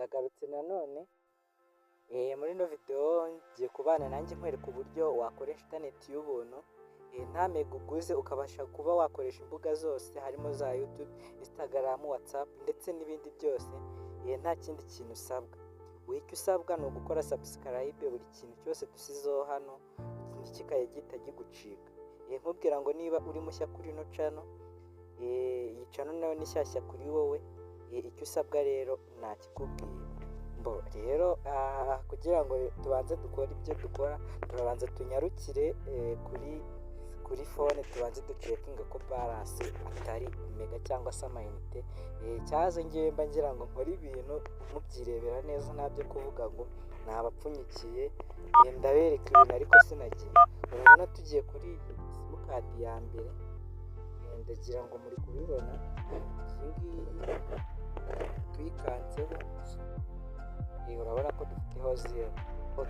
Ndagarutse nanone muri ino video ngiye kubana nanjye nkwereka uburyo wakoresha interineti y'ubuntu nta mega uguze, ukabasha kuba wakoresha imbuga zose harimo za YouTube, Instagram, WhatsApp ndetse n'ibindi byose nta kindi kintu usabwa. Wowe icyo usabwa ni ugukora subscribe, buri kintu cyose dusizeho hano kikajya gihita kigucika. Nkubwira ngo niba uri mushya kuri ino channel, iyi channel nayo ni shyashya kuri wowe, icyo usabwa rero nakikubwiye. Mbo rero kugira ngo tubanze dukore ibyo dukora, turabanza tunyarukire kuri phone, tubanze ducekinga ko balance atari mega cyangwa se amayinite. Cyaze ngewe mba ngira ngo nkore ibintu mubyirebera neza, ntabyo kuvuga ngo nabapfunyikiye, ndabereka ibintu ariko sinagiye. Urabona tugiye kuri simukadi ya mbere, ndagira ngo muri kubibona, iyi ngiyi tuyikanzeho, urabona ko dufiteho zero.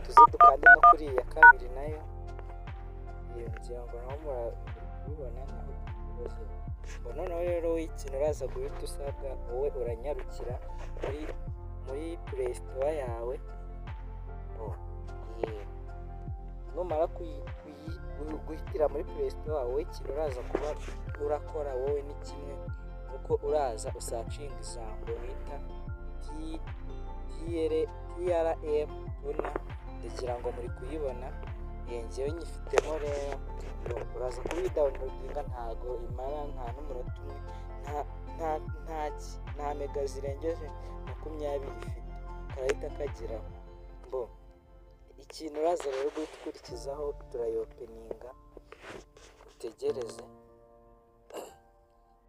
Tuze dukande no kuri iyi ya kabiri nayo, ngira ngo naho muri kubibona naho dufiteho zero. Noneho rero ikintu uraza guhita usabwa, wowe uranyarukira muri Play Store yawe, numara guhitira muri Play Store, wowe ikintu uraza kuba urakora wowe ni kimwe, nuko uraza usacinga ijambo bita TRM tuna, ndagira ngo muri kuyibona, ngewe nyifitemo rero. Uraza kubidawunilodinga, ntago imara nta n'umunota umwe, nta mega zirengeje 20 ifite, karahita kageraho. Mbo ikintu uraza rero guhita ukurikizaho, turayopeninga utegereze.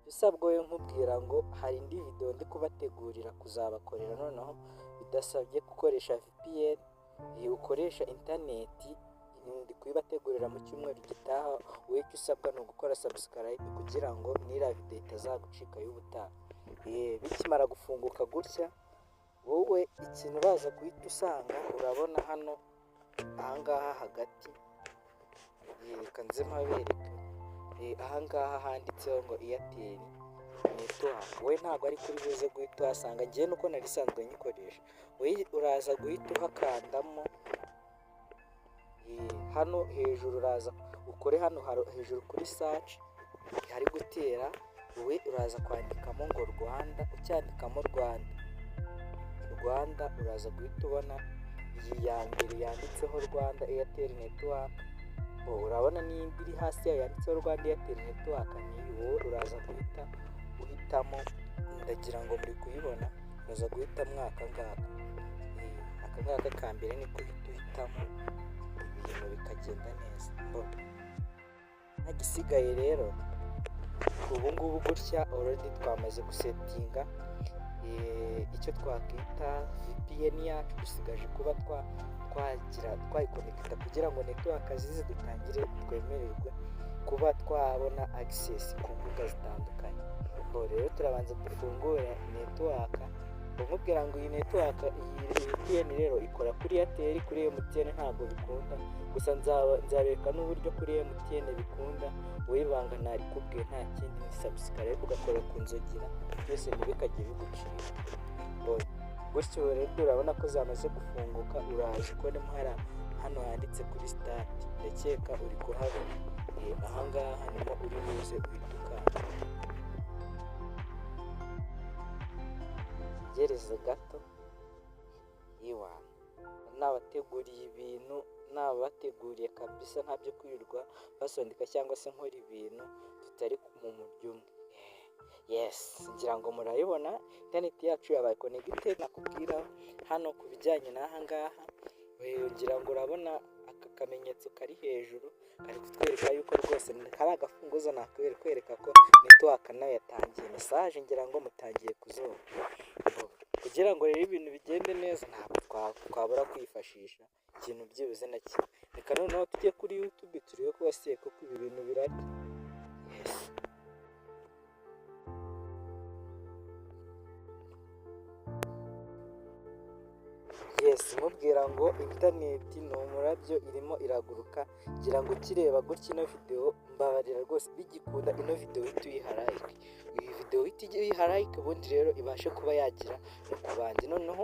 Usabwa wowe nkubwira ngo hari indi video ndi kubategurira kuzabakorera noneho bidasabye gukoresha VPN, ukoresha interineti, ndi kuyibategurira mu cyumweru gitaha. Wowe icyo usabwa ni ugukora subscribe kugira ngo n'iriya video itazagucika y'ubutaha. Bikimara gufunguka gutya, wowe ikintu uraza guhita usanga, urabona hano ahangaha hagati, reka nze mpabereke, ahangaha handitseho ngo Airtel Network. Wowe ntabwo ari kuri buze guhita uhasanga, ngewe nuko nari isanzwe nyikoresha. Wowe uraza guhita uhakandamo hano hejuru, uraza ukore hano hejuru kuri search hari gutera, wowe uraza kwandikamo ngo Rwanda. Ucyandikamo Rwanda uraza guhita ubona iyi ya mbere yanditseho Rwanda Airtel Network. Urabona n'indi iri hasi yayo yanditseho Rwanda Airtel Network, niyi wowe uraza guhita uhitamo, ndagira ngo muri kuyibona, uraza guhitamo aka ngaka. Aka ngaka ka mbere niko uhita uhitamo, ibintu bikagenda neza. Nta gisigaye rero ubu ngubu gutya already twamaze gusetinga icyo twakwita VPN yacu, dusigaje kuba twagira twayikonekita kugira ngo network zize dutangire twemererwe kuba twabona access ku mbuga zitandukanye. Rero turabanza dufungure network. Nkubwira ngo iyi network, iyi VPN rero ikora kuri Airtel, kuri MTN ntabwo bikunda, gusa nzabereka n'uburyo kuri MTN bikunda. Wowe ibanga narikubwiye nta kindi ni subscribe ugakora ku nzogera, byose ntibikajye bigucika. Gutyo rero urabona ko zamaze gufunguka, uraza ukoremo hano handitse kuri start, ndakeka uri kuhabona. Ahangaha niho uri buze uhita ukanda, utegereze gato. Nabateguriye ibintu, nabateguriye kabisa, ntabyo kwirirwa basondeka cyangwa se nkora ibintu tutari mu mujyo umwe. Yes, ngira ngo murabibona interineti yacu yabaye connected. Nakubwira hano ku bijyanye n'aha ngaha, ngira ngo urabona aka kamenyetso kari hejuru kari kutwereka yuko rwose kari agafunguzo, nakwereka ko network nayo yatangiye. Message ngira ngo mutangiye kuzumva. Kugira ngo rero ibintu bigende neza, ntabwo twabura kwifashisha ikintu byibuze na kimwe. Reka noneho tujye kuri YouTube turebe ko wasiye koko ibi bintu birarya. Yes, mubwira ngo interineti ni umurabyo, irimo iraguruka. Ngira ngo ukireba gutya ino videwo, mbabarira rwose, bigikunda ino videwo uhite uyiha like. Iyi videwo uhite uyiha like, ubundi rero ibashe kuba yagira no ku bandi. Noneho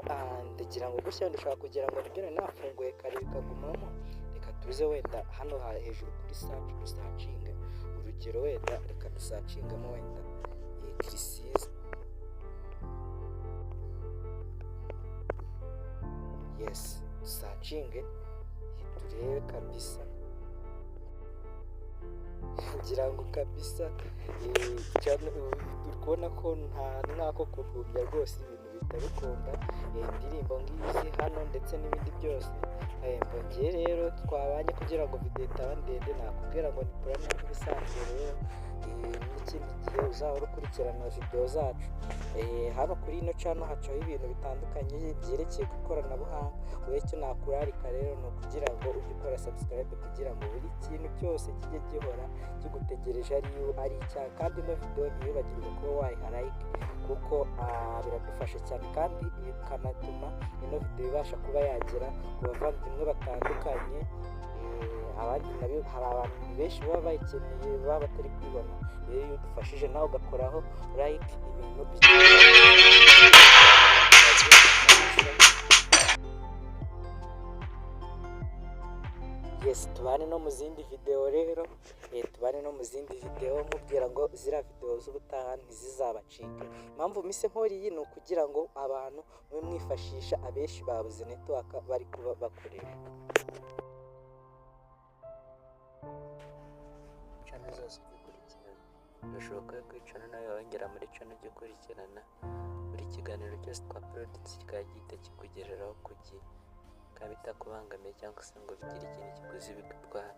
ndagira ngo gutya wenda ushobora kugira ngo nibyo nari nafunguye kare bikagumamo. Reka tuze wenda hano hejuru kuri search, dusearchinge. Urugero wenda reka dusearchingemo wenda Kirisizi. Yes, dusearchinge turebe kabisa. Ngira ngo kabisa uri kubona ko nta nk'ako kuhumbya rwose, ibintu bihita bikunda. Indirimbo ngizi hano ndetse n'ibindi byose. Mbongeye rero twabanye kugira ngo video itaba ndende, nakubwira ngo ni Purana nk'ibisanzwe. Rero n'ikindi gihe uzahora ukurikirana video zacu hano kuri ino channel, hacaho ibintu bitandukanye byerekeye ku ikoranabuhanga. Wowe icyo nakurarika rero ni ukugira ngo ujye ukora subscribe, kugira ngo buri kintu cyose kijye gihora kigutegereje ari icyaha. Kandi ino video ntiwibagirwe kuba wayiha like, kuko biradufasha cyane, kandi bikanatuma ino video ibasha kuba yagera ku bavandimwe batandukanye. Abandi nabo, hari abantu benshi baba bayikeneye, baba batari kubibona. Rero iyo udufashije nawe ugakoraho like, ibintu yes. Tubane no mu zindi video rero, tubane no mu zindi video, nkubwira ngo ziriya video z'ubutaha ntizizabacike. Impamvu mise nkora iyi ni ukugira ngo abantu mube mwifashisha, abenshi babuze network bari kuba bakoresha. Channel zose ujya ukurikirana, birashoboka ko channel nawe wongera muri channel ujya ukurikirana buri kiganiro cyose twa uploadinze, kikaba gihita kikugereraho ku gihe, bikaba bitakubangamiye cyangwa se ngo bigire ikintu kiguzi bigutwara.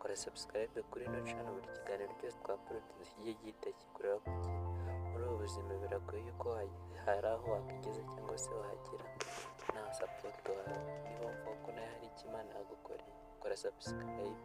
Kora subscribe kuri ino channel, buri kiganiro cyose twa uploadinze kijye gihita kikugeraho ku gihe. Muri ubu buzima biragoye yuko hari aho wakigeza cyangwa se wahagera nta support wawe. Niba wumva ko nawe hari icyo Imana yagukoreye, kora subscribe.